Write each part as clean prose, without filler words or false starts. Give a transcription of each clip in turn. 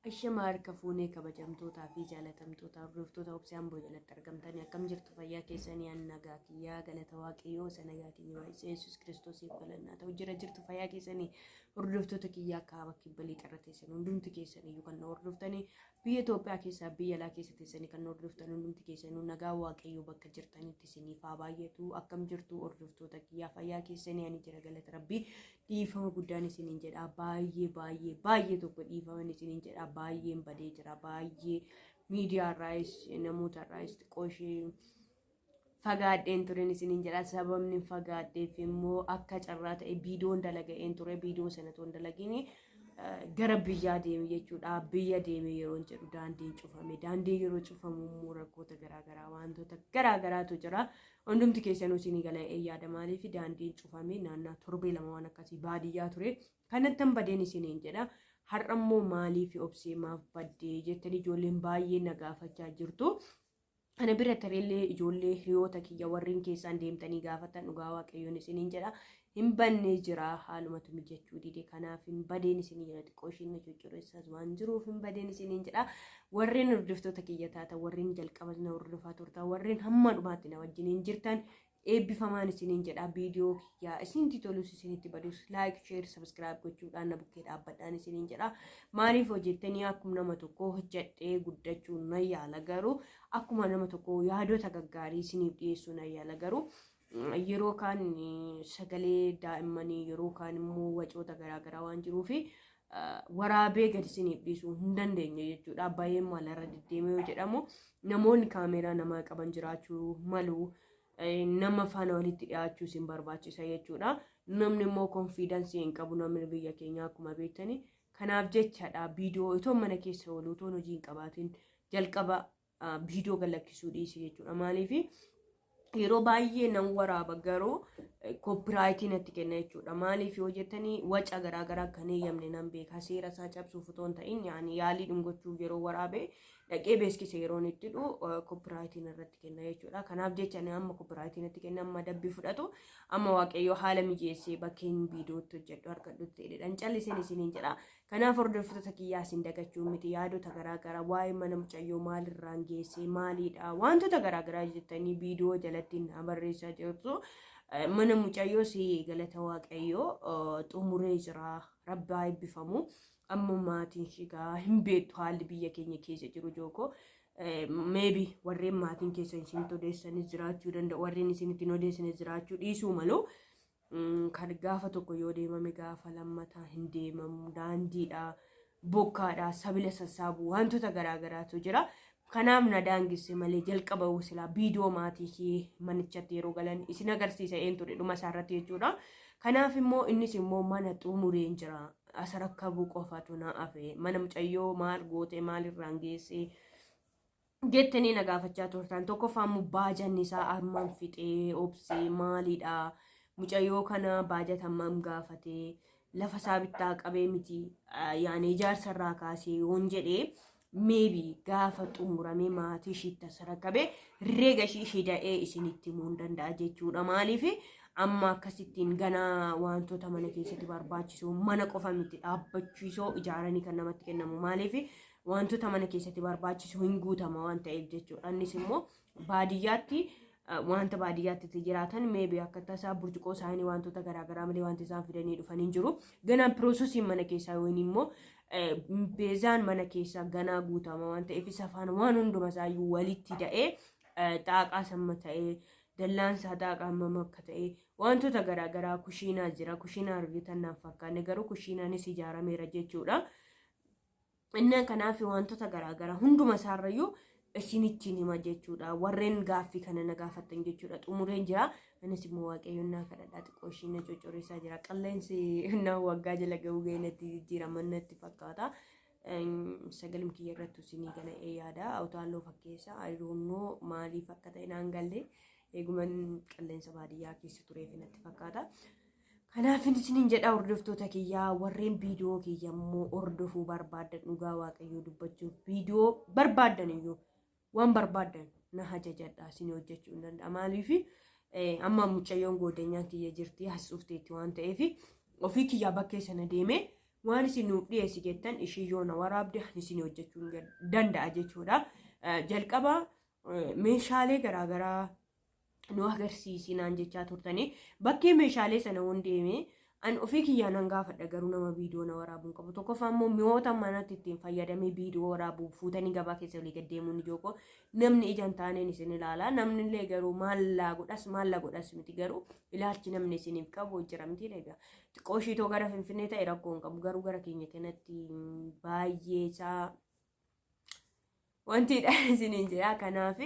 Ashama harka fuunee kabajamtootaa fi jaalatamtoota hordoftoota Obsee Amboo jalatti argamtanii, akkam jirtu? Fayyaa keessanii? An nagaa kiyyaa, galata Waaqayyoo isa nagaa keenya baay'isee Yesuus Kiristoosiif galannaa ta'u. Jira jirtu, fayyaa keessanii? Hordoftoota kiyyaa kaaba, kibba, lixarra teessan hundumti keessanii iyyuu kan na hordoftanii, biyya Itoophiyaa keessaa, biyya alaa keessa teessanii kan na hordoftan hundumti keessanuu, nagaa Waaqayyoo bakka jirtanitti isiniif haa baay'atu. Akkam jirtu hordoftoota kiyyaa? Fayyaa keessanii? Ani jira, galata Rabbii. Dhiifama guddaan isiniin jedha, baay'ee baay'ee baay'ee tokko dhiifaman isiniin jedha. Baay'een badee jira, baay'ee miidiyaa irraayis namoota irraayis xiqqoo ishee fagaadheen turen isiniin jedha. Sababni fagaadheef immoo akka carraa ta'e viidiyoon dalaga'een ture. Viidiyoo sana toon dalagini gara biyyaa deeme jechuudha. Biyya deeme yeroon jedhu daandiin cufame. Daandiin yeroo cufamu immoo rakkoota garaagaraa, wantoota garaagaraatu jira. Hundumti keessanuu isinii gala yaada. Maaliif daandiin cufame? Naannaa torbee 2 waan akkasii baadiyyaa ture. Kanattan badeen isiniin jedha. Har'a immoo maaliif Obsee, maaf baddee jettanii ijoolleen baay'ee na gaafachaa jirtu. Kana bira tareellee ijoollee hiriyoota kiyya warreen keessaan deemtanii gaafatan, dhugaa Waaqayyoon isiniin jedha. Hin bannee jira, haalumatu mijachuu dide, kanaaf hin badeen isiniin jedha. Xiqqoo ishiin na coccoreessaas waan jiruuf hin badeen isiniin jedha. Warreen hordoftoota kiyya taatan, warreen jalqaba na hordofaa turtan, warreen hamma dhumaatti na wajjiniin jirtan, eebbifamaan isiniin jedha. Viidiyoo kiyyaa isinitti tolus isinitti badus like, share, subscribe gochuudhaan na bukkee dhaabbadhaan isiniin jedha. Maaliif hojjettanii? Akkuma nama tokko hojjedhee guddachuu na yaala, garuu akkuma nama tokko yaadota gaggaarii isiniif dhiyeessuu na yaala, garuu yeroo kaan sagalee daa'immanii, yeroo kaan immoo wacoota garaagaraa waan jiruufi waraabee gadi isiniif dhiisuu hin dandeenye jechuudha. Baay'een malarra deddeemee yoo jedhamu namoonni kaameeraa namaa qaban jiraachuu malu. Nama faana walitti dhiyaachuu isin barbaachisa jechuudha. Namni immoo confidence hin qabu namni biyya keenyaa, akkuma beektani. Kanaaf jechadha viidiyoo itoo mana keessa oolu, otoo hojii hin qabaatin jalqaba viidiyoo galakkisuu dhiisi jechuudha. Maaliif? Yeroo baay'ee nan waraaba, garuu copyright natti kenna jechuudha. Maaliif yoo jettanii, waca garaagaraa kan eeyyamne nan beeka. Seera isaa cabsuuf otoo hin ta'in, yaani yaalii dhungochuuf yeroo waraabe dhaqee beeskise yeroon itti hidhu copyrightiin irratti kenna jechuudha. Kanaaf jecha ani amma copyrightiin itti kenna, amma dabbii fudhatu, amma Waaqayyo haala mijeessee bakkeen viidiyootti hojjedhu argadhutti jedhan calliseen isiniin jedha. Kanaaf hordoftoota kiyyaa, isin dagachuu miti. Yaadota garaagaraa waa'ee mana mucayyoo maalirraan geessee, maaliidha, wantoota garaagaraa jettanii viidiyoo jalatti na barreessaa jirtu. Mana mucayyoo si galata Waaqayyoo xumuree jira. Rabbaa eebbifamu. Amma maatiin shigaa hin beektu haalli biyya keenya keessa jiru jooko. Maybe warreen maatiin keessan isinitti odeessanis jiraachuu danda'u, warreen isinitti hin odeessanis jiraachuu dhiisuu malu. Kan gaafa tokko yoo deemame gaafa lammataa hin deemamu, daandiidha, bokkaadha, sabila sassaabu, wantoota garaagaraatu jira. Kanaaf na daangesse malee jalqaba silaa viidiyoo maatii ishee manichatti yeroo galan isin agarsiisa een ture dhuma isaarratti jechuudha. Kanaaf immoo innis immoo mana xumureen jira. Asa rakkabuu qofatu na hafe. Mana mucayyoo maal goote, maalirraan geesse jettanii na gaafachaa turtan. Tokkoffaa immoo baajanni isaa hammam fixee Obsee, maalidha? Mucayyoo kana baajata hammam gaafatee, lafa isaa bittaa qabee miti, yaani ijaarsa irraa kaasee yoon jedhee, maybe gaafa xumuramee maatii ishiitti as rakkabe herreega ishii hida'ee isinitti himuu hin danda'a jechuudha. Maaliif? Amma akkasittiin ganaa wantoota mana keessatti barbaachisu, mana qofa miti dhaabbachiisoo ijaaranii kan namatti kennamu. Maaliif? Wantoota mana keessatti barbaachisu hin guutama waan ta'eef jechuudha. Innis immoo baadiyyaatti wanta baadiyyaatti itti jiraatan maybe akka tasaa burcuqoo isaanii, wantoota garaagaraa malee wanti isaan fidanii dhufan hin jiru. Ganaan processiin mana keessaa yookiin immoo beezaan mana keessaa ganaa guutama waan ta'eef, isa faana waan hunduma isaayyuu walitti da'ee, xaaqaa samma ta'ee, dallaan isaa xaaqaa hammam akka ta'e, wantoota garaagaraa, kushiinaa jira. Kushiinaa argitan naaf fakkaanne, garuu kushiinaanis ijaarameera jechuudha. Inni kanaaf wantoota garaagaraa hunduma isaarrayyuu isinittiin hima jechuudha. Warreen gaaffii kana na gaafattan jechuudha. Xumureen jira. Anis immoo Waaqayyoon naa kadhadhaa, xiqqoo ishii na coccoreessaa jira. Qilleensi na waggaa jala ga'uu ga'e natti jijjiiraman natti fakkaata. Sagalum kiyya irratti isinii gala'ee yaada. Utaalloo fakkeessa. I don't know maaliif akka ta'e naan galle. Eeguman qilleensa baadiyyaa keessa tureef natti fakkaata. Kanaaf isiniin jedha hordoftoota kiyyaa, warreen viidiyoo kiyya immoo hordofuu barbaaddan, dhugaa Waaqayyoo dubbachuuf viidiyoo barbaaddan iyyuu, waan barbaaddan na ajajadha, isin hojjechuu hin danda'a. Maaliif? Amma mucayyoon goodanyaan kiyya jirti, as dhufteetti waan ta'eef, ofii kiyyaa bakkee sana deemee Waan isin nuuf dhiyeessi jettan ishii yoo na waraabde isin hojjechuu danda'a jechuudha. Jalqaba meeshaalee garaagaraa nu agarsiisi naan jechaa turtanii, bakkee meeshaalee sana hon deemee an ofii kiyyaa nan gaafadha, garuu nama viidiyoo na waraabuun qabu. Tokkoffaa immoo mi'oota manatti ittiin fayyadamee viidiyoo waraabuu fuutanii gabaa keessa olii gad deemuun ijookoo namni ija hin taaneen isin ilaala. Namni illee garuu maallaa godhas maallaa godhas miti, garuu ilaalchi namni isiniif qabu jira miti. Egaa xiqqoo ishiitoo gara Finfinnee ta'e rakkoo hin qabu, garuu gara keenya kanatti baay'ee isaa wantiidha isiniin jedha. Kanaaf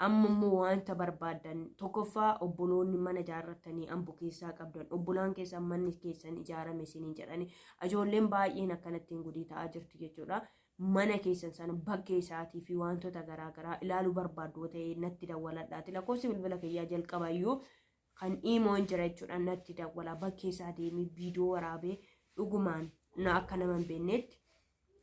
amma immoo wanta barbaaddan, tokkoffaa obboloonni mana ijaarrattanii Ambo keessaa qabdan, obbolaan keessan manni keessan ijaarame isiniin jedhani, ijoolleen baay'een akkanattiin gudii ta'aa jirti jechuudha. Mana keessan sana bakkee isaatii fi wantoota garaagaraa ilaaluu barbaaddu ta'e natti dawwaladhaati. Lakkoofsi bilbila kiyyaa jalqabayyuu kan imoon jira jechuudha. Natti dawwala, bakkee isaa deemee viidiyoo waraabee dhugumaan na akka nama hin beeknetti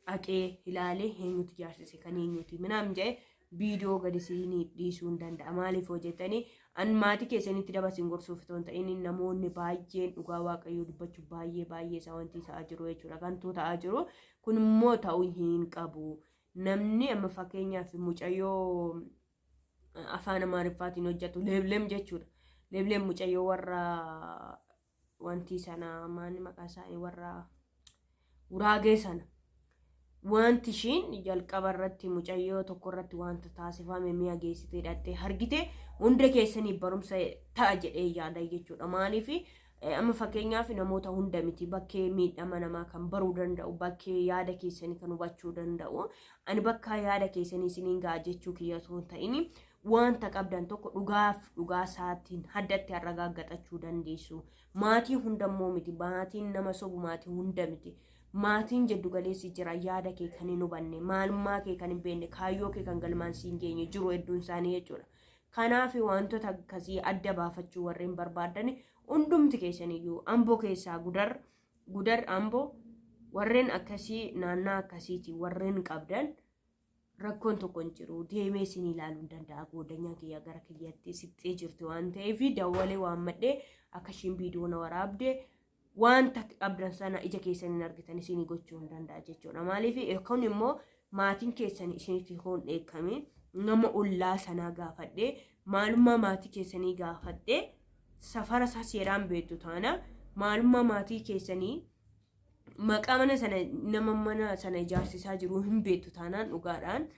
dhaqee ilaalee eenyutu ijaarsise, kan eenyuti minaam jedhe viidiyoo gadi isinii dhiisuu hin danda'a. Maaliif hojjetanii an maatii keessanitti dabasin gorsuuf otoo hin ta'in, namoonni baay'een dhugaa Waaqayyoo dubbachuu baay'ee baay'ee isaa wanti ta'aa jiru jechuudha. Kantuu ta'aa jiru kun immoo ta'uu hin qabu. Namni amma fakkeenyaaf mucayyoo afaan Amaariffaatiin hojjetu Leebleem jechuudha. Leebleem mucayyoo warra wanti sana maanni maqaa isaanii warra Guraagee sana, wanti ishiin jalqaba irratti mucayyoo tokko irratti wanta taasifame mi'a geessitee hidhattee argite hunda keessanii barumsa ta'a jedhee yaada jechuudha. Maaliif amma fakkeenyaaf namoota hunda miti bakkee miidhama namaa kan baruu danda'u, bakkee yaada keessanii kan hubachuu danda'u. Ani bakka yaada keessanii isiniin ga'a jechuu kiyya osoo hin ta'in, wanta qabdan tokko dhugaaf dhugaa isaatiin haddatti arragaaggaxachuu dandeessu. Maatii hundammoo miti, maatiin nama sobu maatii hunda miti. Maatiin jeddu galeessi jira, yaada kee kan hin hubanne, maalummaa kee kan hin beekne, kaayyoo kee kan galmaan siin geenye jiru hedduun isaanii jechuudha. Kanaaf wantoota akkasii adda baafachuu warreen barbaadan hundumti keessaniyyuu Amboo keessaa Gudar, Gudar, Amboo warreen akkasii naannaa akkasiiti warreen qabdan rakkoon tokko hin jiru, deemee isin ilaaluu hin danda'a. Goodanyaan kiyya gara kiyyatti siqxee jirti waan ta'eef dawwalee waan madhee akka ishiin viidiyoo na waraabde wanta qabdan sana ija keessan hin argitan isinii gochuu hin danda'a jechuudha. Maaliif kun immoo maatiin keessan isinitti hoon dheekkame, nama ollaa sanaa gaafadhee, maalummaa maatii keessanii gaafadhee, safara isaa seeraan beektu taana, maalummaa maatii keessanii, maqaa mana sana, nama mana sana ijaarsisaa jiru hin beektu taanaan, dhugaadhaan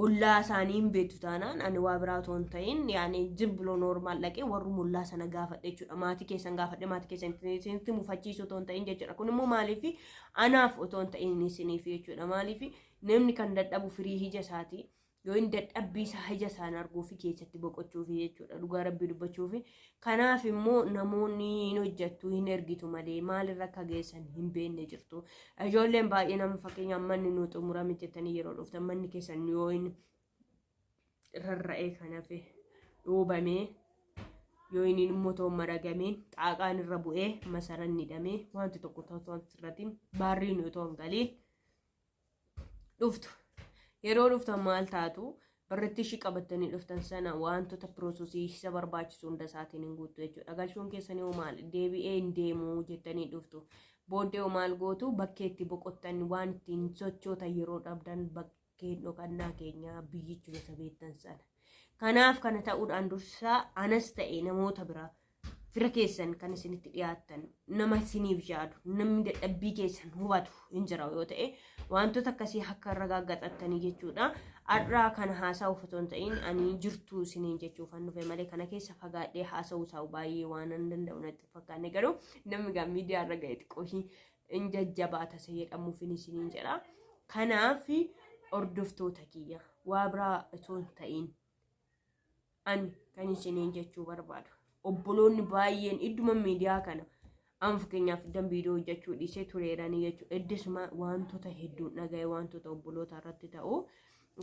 ollaa isaanii hin beektu taanaan, ani waa biraa otoo hin ta'in yaani jimbuloo normal dhaqee warruma ollaa sana gaafadhe jechuudha. Maatii keessan gaafadhe, maatii keessan isinitti mufachiisu otoo hin ta'in jechuudha. Kun immoo maaliif anaaf otoo hin ta'in isiniif jechuudha. Maaliif namni kan dadhabu firii ija isaati. Yoo inni dadhabbii isaa ija isaan arguufi keessatti boqochuufi jechuudha, dhugaa Rabbii dubbachuufi. Kanaaf immoo namoonni hin hojjettu hin ergitu malee maalirra akka geessan hin beekne jirtu. Ijoolleen baay'ee nama fakkeenyaaf manni nu xumurame jettanii yeroo dhuftan, manni keessan yoo inni rarra'ee kan hafe dhoobamee, yoo inni immoo otoo hin maragameen xaaqaan irra bu'ee masaran hidhamee wanti tokko ta'u irratti baarriin otoo hin galiin dhuftu. Yeroo dhuftan maal taatu? Barreetti ishii qabattanii dhuftan sana wantoota process isa barbaachisu hunda isaatiin hin guuttu jechuudha. Galchuun keessanii hoo maal deebi'ee hin deemu jettanii dhuftu. Booddee hoo maal gootu? Bakkee itti boqottan, waan ittiin sochootan yeroo dhabdan, bakkeen dhokannaa keenyaa biyyichuma isa beektan sana. Kanaaf kana ta'uudhaan dursaa anas ta'e namoota biraa, fira keessan kan isinitti dhiyaattan, nama isiniif yaadu, namni dadhabbii keessan hubatu hin jira yoo ta'e, wantoota akkasii akka irra gaaggaxattanii jechuudha. Har'aa kana haasa'uuf otoo hin ta'in ani jirtuu isiniin jechuufan dhufe malee kana keessa fagaadhee haasa'uu isaa baay'ee waan hin danda'u natti fakkaanne, garuu namni gaa miidiyaa irra ga'e xiqqoo hin jajjabaata isa jedhamuuf isiniin jedha. Kanaaf hordoftoota kiyya, waa biraa otoo hin ta'in ani kan isiniin jechuu barbaadu. Obboloonni baay'een idduma miidiyaa kana amma fakkeenyaaf iddan viidiyoo hojjechuu dhiisee tureeranii jechuudha. Iddisuma wantoota hedduun dhaga'e wantoota obboloota irratti ta'u.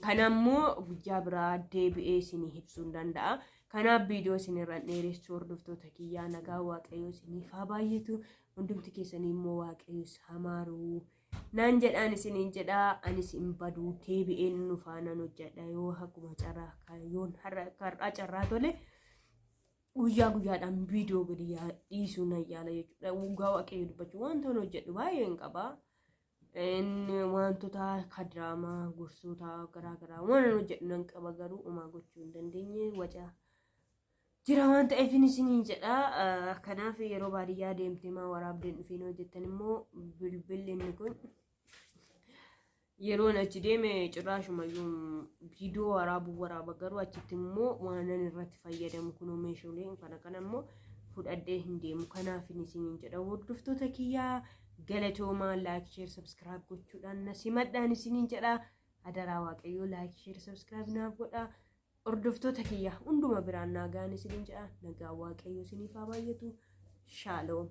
Kanammoo guyyaa biraa deebi'ee isinii ibsuu hin danda'a. Kanaaf viidiyoo isinirra dheeressuu, hordoftoota kiyyaa, nagaa Waaqayyoo isiniif haa baay'atu. Hundumti keessanii immoo Waaqayyo hamaaruu. Naan jedhaan isiniin jedhaa, anis hin baduu, deebi'een nu faanaan hojjedha yoo akkuma carraa yoon har'aa carraa tole. Guyyaa guyyaadhaan viidiyoo gadi dhiisuu nan yaala jechuudha. Dhugaa Waaqayyo dubbachuu wanta hojjedhu baay'ee hin qaba. Inni wantoota akka diraamaa, gorsoota garaagaraa waan hojjedhu nan qaba, garuu uumaa gochuu hin dandeenye, waca jira waan ta'eef isiniin jedha. Kanaaf yeroo baadiyyaa deemtee maa waraabdeen dhufiin hojjettan immoo, bilbilli inni kun yeroon achi deeme cirraashumayyuu viidiyoo waraabuu waraaba, garuu achitti immoo waanan irratti fayyadamu kunoo meeshaaleen kana kana immoo fudhadhee hin deemu. Kanaaf isiniin jedha, hordoftoota kiyyaa, galatoomaa. Like, share, subscribe gochuudhaan na simadhaan isiniin jedha. Adaraa Waaqayyoo, like, share, subscribe naaf godha. Hordoftoota kiyya hunduma biraan nagaan isiniin jedha. Nagaan Waaqayyoo isiniif haa baay'atu. Shaaloom.